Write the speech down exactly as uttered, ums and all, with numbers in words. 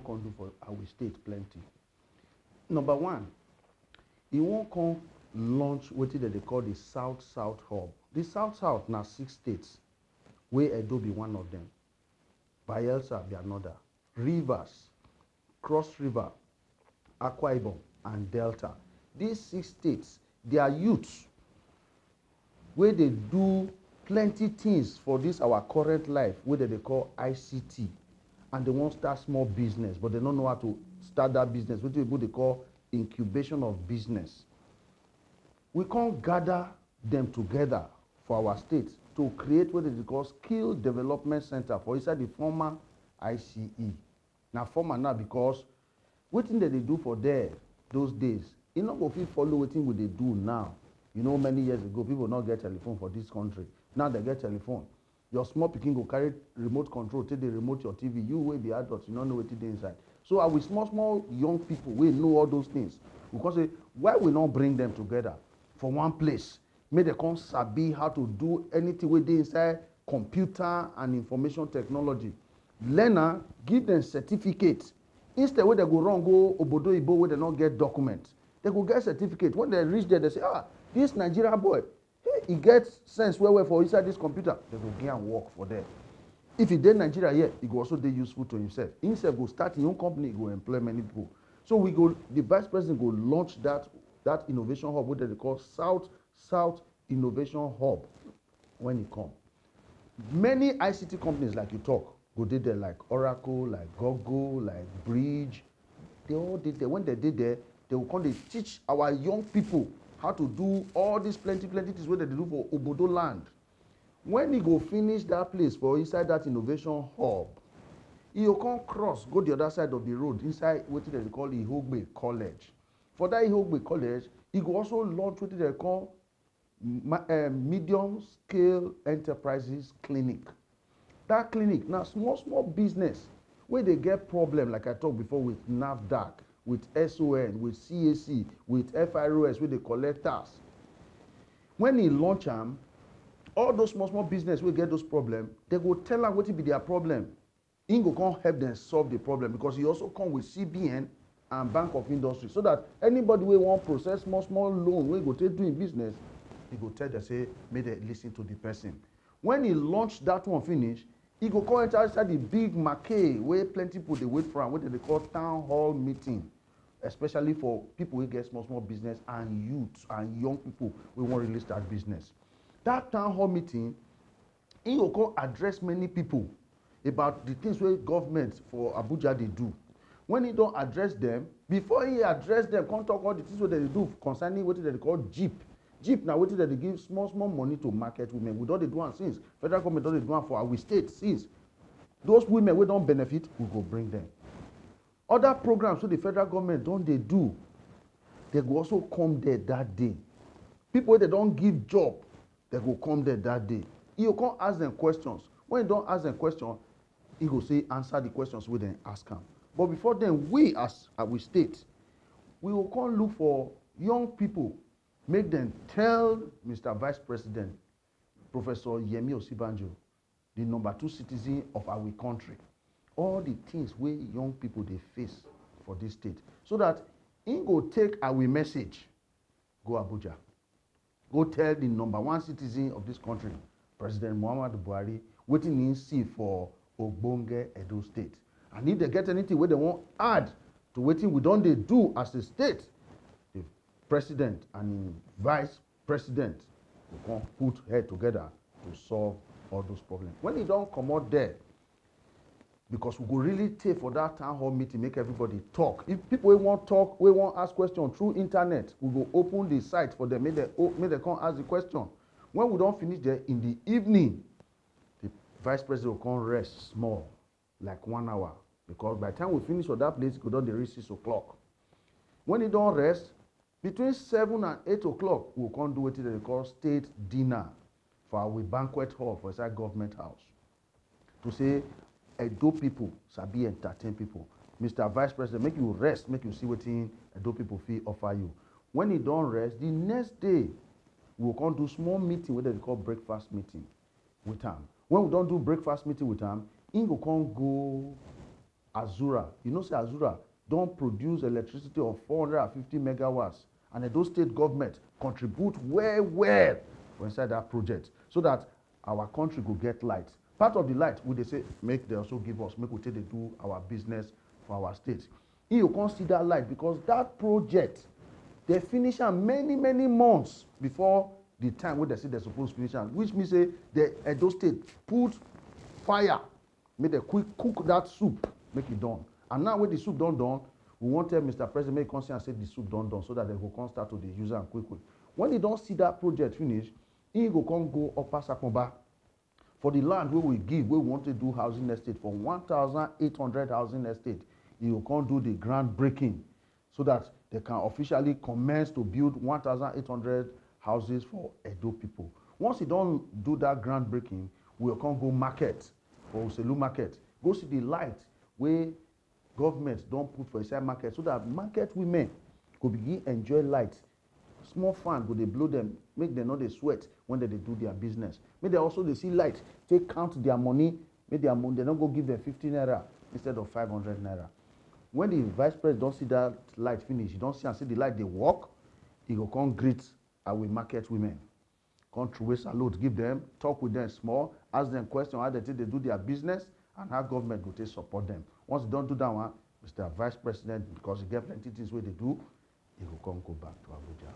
come do for our state plenty. Number one, e wan come launch wetin dem dey call the South South Hub. The South South na six states, wey Edo be one of them. Bayelsa be another. Rivers, Cross River, Akwa Ibom, and Delta. These six states, their youths wey dey do plenty things for this our current life wey dem dey call I C T, and they wan start small business, but they no know how to start that business, wetin people dey call incubation of business. We come gather them together for our state to create what they call Skill Development Center for inside the former I C E. Na former now, because wetin dem dey do for there those days, e no go fit follow wetin we dey do now. You know, many years ago, people no get telephone for this country. Now they get telephone. Your small pikin go carry remote control take dey remote your T V. You wey be adult, you no know wetin dey inside. So are we small small young people wey know all those things? We come say, why we no bring them together for one place, make dem come sabi how to do anything wey dey inside computer and information technology. Learn am, give them certificate. Instead wey dem go run go obodo oyibo wey dem no get document, dem go get certificate. When dem reach there, dem say, ah, this Nigeria boy, hey, e get sense well well for inside this computer. Dem go give am work for there. If e dey Nigeria here, e go also dey useful to himself. Himself go start him own company, e go employ many people. So we go, the vice president go launch that that innovation hub wey dem dey call South South Innovation Hub when e come. Many I C T companies, like you talk, go dey there, like Oracle, like Google, like Bridge. They all dey there. When they dey there, they will come dey teach our young people how to do all these plenty plenty things wey dem dey do for obodo land. When e go finish that place for inside that innovation hub, e go come cross go the other side of the road inside wetin dem dey call Ihogbe College. For that Ihogbe College, e go also launch wetin dem call ma- eh, Medium Scale Enterprises Clinic. That clinic na small small business wey dey get problem, like I talk before, with NAFDAC, with S O N, with C A C, with F R O S wey dey collect tax. When e launch am, all those small small business wey get those problem, dem go tell am wetin be their problem. Im go come help dem solve the problem, because e also come with C B N and Bank of Industry, so that anybody wey wan process small small loan wey go take do im business, e go tell dem say make dem listen to the person. When e launch that one finish, e go come enter inside the big marquee wey plenty people dey wait for am, wey dem dey call town hall meeting, especially for people wey get small small business and youth and young people wey wan really start business. That town hall meeting, he go come address many people about the things wey government for Abuja dey do. When he don address them, before he address them, come talk all the things wey dem dey do concerning wetin dem dey call jeep. Jeep na wetin dem dey give small small money to market women. We don dey do am since. Federal government don dey do am for our state since. Those women wey don benefit, we go bring them. Other programs wey the federal government don dey do, they go also come there that day. People wey dem don give job, they go come there that day. You go come ask them questions. When you don ask them question, he go say answer the questions wey dem ask am. But before then, we as uh, we state, we go come look for young people, make them tell Mister Vice President, Professor Yemi Osinbajo, the number two citizen of our country, all the things wey young people dey face for this state, so that he go take our message go Abuja, go tell the number one citizen of this country, President Muhammadu Buhari, wetin he see for ogbonge Edo State. And if they get anything wey dem wan add to wetin we don dey do as a state, the president and him vice president go come put head together to solve all those problems. When he don comot there, because we go really tey for that town hall meeting, make everybody talk. If people wey wan talk, wey wan ask question through internet, we go open the site for them, make dem o- make dem come ask the question. When we don finish there in the evening, the vice president go come rest small, like one hour, because by the time we finish for that place, e go don dey reach six o'clock. When he don rest, between seven and eight o'clock, we go come do wetin dem dey call state dinner for our banquet hall for inside government house, to say Edo people sabi entertain people. Mister Vice President, make you rest, make you see wetin Edo people fit offer you. When he don rest, the next day, we go come do small meeting wey dem dey call breakfast meeting with am. When we don do breakfast meeting with am, he go come go Azura. You know say Azura don produce electricity of four hundred and fifty megawatts, and Edo State government contribute well well for inside that project, so that our country go get light. Part of the light we dey say make they also give us, make we take dey do our business for our state. You come see that light because that project they finish am many many months before the time wey they say they suppose finish am, which means say the Edo State put fire make they quick cook that soup, make it done. And now when the soup don done, we wan tell Mister President make he come see and say the soup don done, so that they go come start to dey use am quick quick. When he don see that project finish, he go come go Upper Sakomba for the land wey we give, wey we want to do housing estate for one thousand eight hundred housing estate. He go come do the groundbreaking so that they can officially commence to build one thousand eight hundred houses for Edo people. Once he don do that groundbreaking, we go come go market for Oselu market, go see the light wey government don put for inside market, so that market women go begin enjoy light. Small fan go dey blow them, make them no dey sweat when they dey do their business. Make they also dey see light, take count their money, make their money, they no go give them fifty naira instead of five hundred naira. When the vice president don see that light finish, he don see and see the light dey work, he go come greet our market women, come throway salute give them, talk with them small, ask them question how they take dey do their business and how government go take support them. Once he don do that one, Mister Vice President, because he get plenty things wey dey do, he go come go back to Abuja.